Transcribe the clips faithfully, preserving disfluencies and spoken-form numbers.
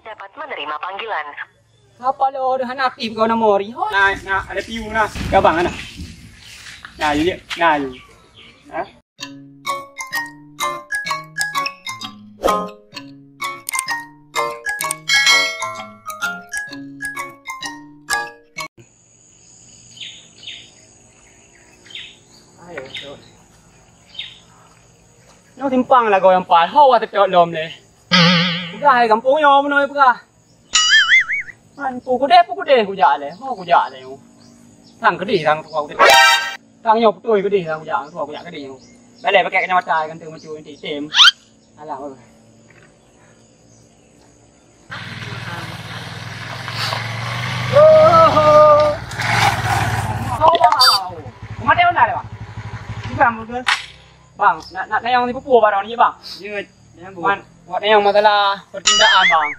Dapat menerima panggilan. Apa lo dah hana aktif kau nomor? Hoi. Nah, nah, ada piu nah. Gabang nah. Nah, yuk, yuk. Nah, yuk. Ha? Ayo, cok. Nyoe simpang lagoe nyang pat, ho watèe cok lom lé. Peugah hai gampông nyoe meunoe peugah. Man pu keudeh, pu keudeh kujak lé, ho kujak lé nyoe. Sang keudeh sang tuha keudeh. Sang nyoe beutôi keudeh sang kujak, tuha kujak keudeh nyoe. Balèe pakai kacamata ganteng macam item. Alah, bagus. Oh. Oh, bang, bang, bang. Kemana dia, bang? Bukan, bagus. Bang, nak, nak tanyong sipupu baru ni, bang. Jeuet, tanyong bu. Man, buat tanyong masalah percintaan, bang.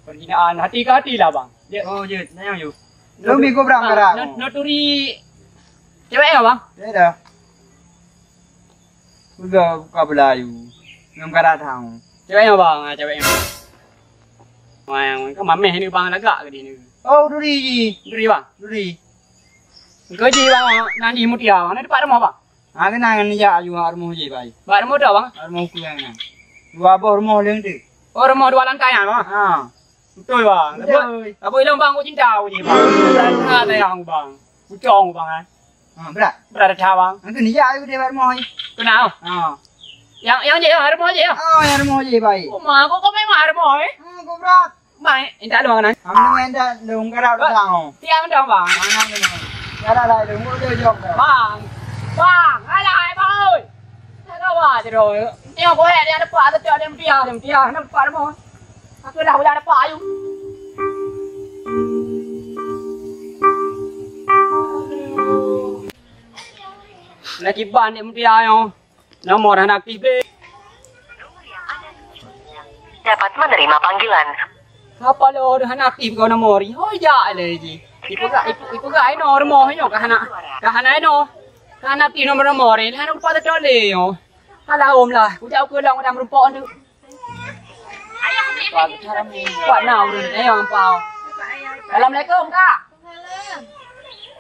Percintaan, hati ke hati lah, bang. Jeuet. Oh, jeuet, tanyong yuk. Lôn bi kubrang, bang, gerak. Nat-, naturi cewek ya, bang? Ya dah. Buka, buka belayu. Ngon karat hang. Cewek nyoe, bang, ah, cewek nyoe. Wah, kan mameh ni, bang, lagak ke dia ni? Oh, duri ji. Duri, bang? Duri. Engkau ji, bang, nan di Mutia, bang. Nan tempat rumah, bang? Ha, kena ngon jak aju rumoh ji, bai. Bak rumoh tu, bang? Rumoh ku yang nan. Dua boh rumoh leng tu. Oh, rumoh dua lantai nyan, bang? Ha. Beutôi, bang. Beutôi. Tapi, tapi ilong, bang, ku cinta ku ji, bang. Berat that sayang, bang. Kucong, bang, eh. Ha, berat. Berat that, bang. Angku ni jak aju deh bak rumoh ni. Kenal? Ha. Yang, yang je, yang rumoh je, ya? Oh, yang rumoh je, bai. Oh, ma, kok kau memang rumoh, eh? Ha, kau berat. Bai, intat lôn nyan. Kamu intat lôn, karap datang. Tiang dong, bang. Mana ni? Karap lah lôn, mau dia jawab. Bang. Bang, alah, hai, bang, oi. Tak kawa je doh. Tengok kau, eh, dia nampak, dia nampak, dia nampak, dia nampak, dia nampak. Aku dah, aku dah nampak, ayu. Lagi ban dia mutia, ayu. Nomor hana aktif deh. Dapat menerima panggilan. Apa lo dah hana aktif kau nomor? Hoi jak lé ji. Ipeugah, ipe-, ipeugah inoe rumoh nyoe ka hana, ka hana inoe. Ka hana aktif nomor-nomor ni, hana lupa teucok lé nyoe. Alah om lah, kujak ukeue lom dalam rumpok tu. Kuat na ureueng, eh, ampau. Assalamualaikum, Kak.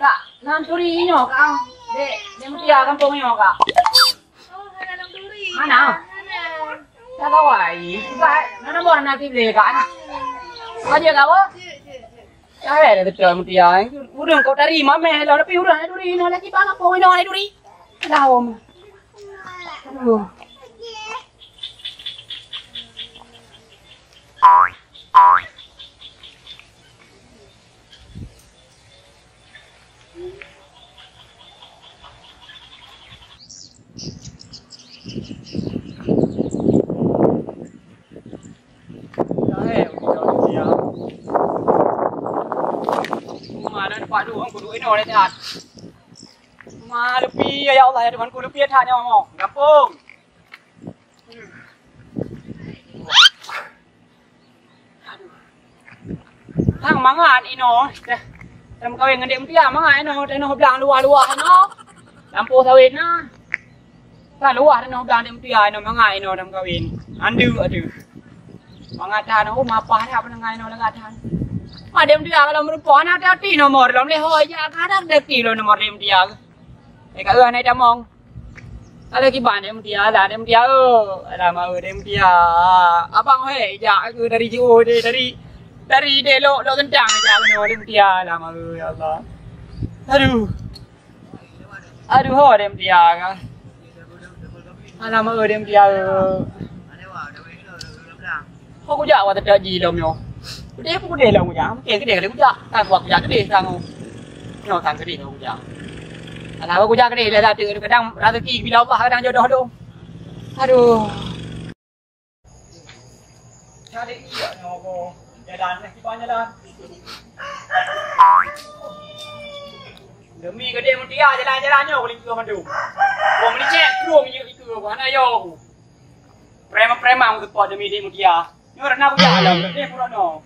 Kak, nan turi nyoe, Kak. Dek, dek Mutia gampông nyoe, Kak. Oh, hana lôn turi. Mana? Hana. Tak kawai. Baik, mana buah nanti beli, Kak, nah. Aja, Kak, apa? Cik, cik, cik. Cawek dah betul Mutia. Ureueng kau tari mameh lah, tapi ureueng nak duri, nak lagi bang apa nak duri? Dah, Om. Aduh. Mana dapat duit, aku duit ni oleh jahat. Ma leupie, ya Allah, ya Tuhanku, leupie that nyoe. Gampông. Aduh. Hang mangat inoe. Dah. Dah meukawen ngon Dek Mutia mangat inoe. Tanoh blang luwah-luwah inoe. Lampôh sawét na. Kan luwah tanoh blang Dek Mutia inoe mangat inoe dah meukawen. Andeuk atu. Mangat that, oh, mapah that peunangai inoe lagak that. Ma Dek Mutia kalau meurumpok, hana hati-hati nomor lom lé hôi, ya, kadang hati lom nomor Dek Mutia. Eh, ka eu hana tamong. Alah kiban Dek Mutia, alah Dek Mutia, oh. Alah, ma eu Dek Mutia. Abang, hei, jak aku dari jauh deh, dari, dari deh lok, lok gentang jak keunoe Dek Mutia. Alah, ma eu, ya Allah. Aduh. Aduh, ho Dek Mutia ka. Alah, ma eu Dek Mutia, eh. Ho kujak awak teujak ji lom nyoe. Keudeh pun keudeh lom kujak. Mungkin keudeh kali kujak. Kan kuat kujak keudeh sang. Nyoe sang keudeh lom kujak. Alah, awak kujak keudeh dah satu. Kadang rezeki bila Allah, kadang jodoh dong. Aduh. Cari iya nyoe ko. Jalan, eh, kiban jalan. Demi gede Mutia jalan-jalan nyoe kulit keu mandum. Ko melicek krueng yue ikeu ko hana yo ku. Preman-preman ku teupot demi Dek Mutia. Nyoe rena kujak alam, deh pura no.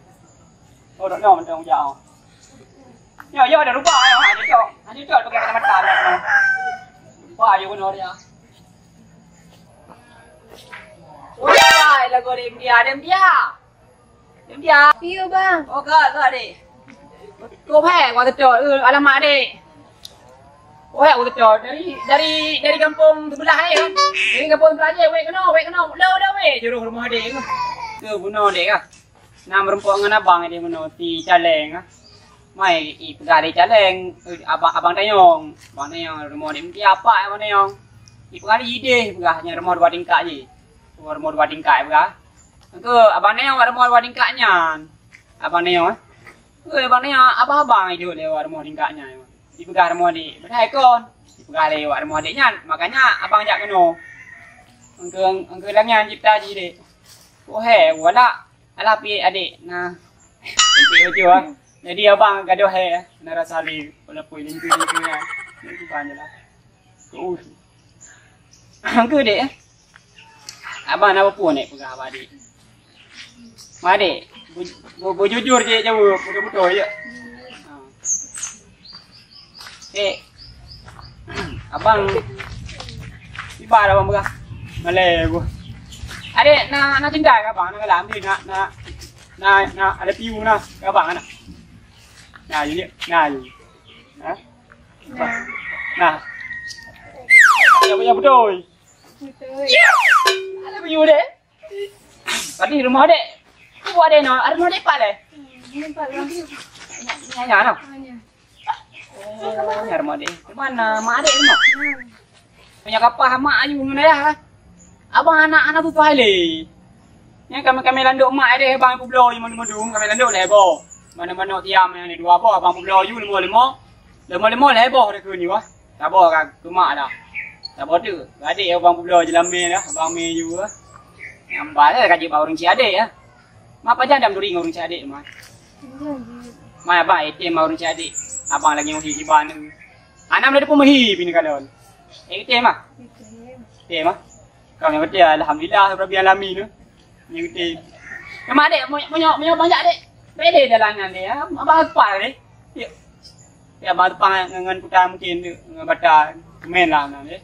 Oh, dok no mantong kujak. Nyoe, nyoe ada rubah nyoe, ada cok. Ada cok pakai kacamata nyoe. Rubah je keunoe dia. Woi, lagu Dek Mutia, Dek Mutia. Dek Ya. Iya, Bang. Oh, ka, ka, Dek. Kok hai, kau tetok, eh, alamat, Dek. Kok hai, kau tetok. Dari, dari, dari kampung sebelah, eh, kan? Dari kampung sebelah, eh, weh, kena, weh, kena. Dah, dah, weh. Jurus rumah, Dek. Ke guna, Dek, kah? Nah, meureumpok ngon abang, Dek, meunoe, si Caleng, ah. Mai, i, peugah, Dek, Caleng, eh, abang, abang Tayong. Abang Tayong, rumah, Dek, mungkin apa, abang Tayong? I, peugah, Dek, ideh, peugah, nyan rumah dua tingkat, je. Rumah, rumah dua tingkat, peugah. Engke abang Nayong wak rumoh dua tingkat nyan. Abang Nayong, eh? Oi, abang Nayong, abang-abang iduek lé wak rumoh tingkat nyan. Dipeugah rumoh dek, padahai kon. Dipeugah lé wak rumoh dek nyan, makanya abang jak keunoe. Engke, engke lagèe nyan cita jih dek. Oh, he, walak. Alah, pi adek. Nah. Cantik betul, ah. Jadi abang gadoh he, eh. Kena rasa lé, walaupun lingkeu-lingkeu nyan. Itu banyak lah. Keu dek, eh? Abang na peue nek peugah bak adek? Ma adek, bu-, bu-, bujujur je jaweueb, beutôi-beutôi je. Ha. Eh, abang, iba dah abang peugah. Malèe bu. Adek, na, na tinggai keu abang, na galam, na, na, na, na, ada piu na, keu abang na. Na, you, na, you. Ha? Nah. Nyang punya beutôi. Beutôi. Ya. Ada bayu dek. Tadi rumah dek. Ibu ada no, ada rumah dek pat leh. Hmm, ini pat lagi. Nyanya no. Hanya. Oh, nyang rumah dek. Di mana mak dek rumah? Hmm. Punya kapah mak ayu ngon ayah. Abang anak-anak tu tu hai leh. Nyan kami, kami landok mak deh, abang publoe madu-madu, kami landok leh boh. Mana-mana tiam nyan dua boh, abang publoe limo-limo. Limo-limo leh boh dah keu ni wah. Saboh ka keu mak dah. Saboh tu. Gadek abang publoe jeulame dah, abang me ju wah. Nyang ba lah ka jeuet bak ureueng cit adek ya. Mak pajan dam duri ngon ureueng cit adek mak. Mak abang item mak ureueng cit adek. Abang lagi ngon hi jiban. Anak dah pun mehi bini kalon. Eh, item mak. Item mak. Kami betul, alhamdulillah, rabbil alamin. Ni betul. Memang dek, meunyoe, meunyoe, meunyoe banyak dek. Beda jalan ngan dia, ya. Abang Akbar dek. Ya. Ya, Abang Akbar ngan, ngan putar mungkin tu, ngan batal. Main lah ngan dek.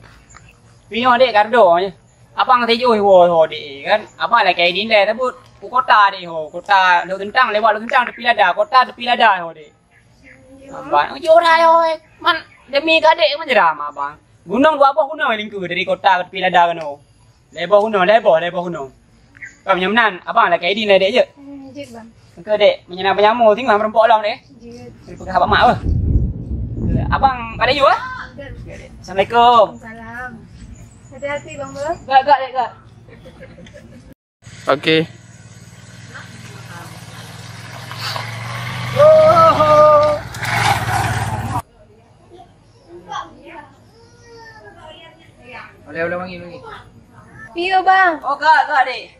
Pinyo dek gardo je. Abang sejauh ho, ho dek kan. Abang lah kayak ni lah sebut. Ku kota dek ho. Kota Lhokseuntang, lewat Lhokseuntang tepi lada. Kota tepi lada ho dek. Abang, jurah yo, eh. Man, demi gadek man jeram abang. Gunong dua boh gunong lingku dari kota ke tepi lada kano. Leboh gunong, leboh, leboh gunong. Kau meunyo meunan, abang lah kayak ini lah dek je. Hmm, jeuet, Bang. Engke dek, meunyo na penyamu tinggal meureumpok lom dek. Jeuet. Peugah bak mak apa? Abang pada you ah? Jeuet. Assalamualaikum. Salam. Hati-hati, Bang, Bang. Gak, gak, dek, gak. Okey. Boleh, boleh, wangi, wangi. Iya, Bang. Oh, kak, kak, dek.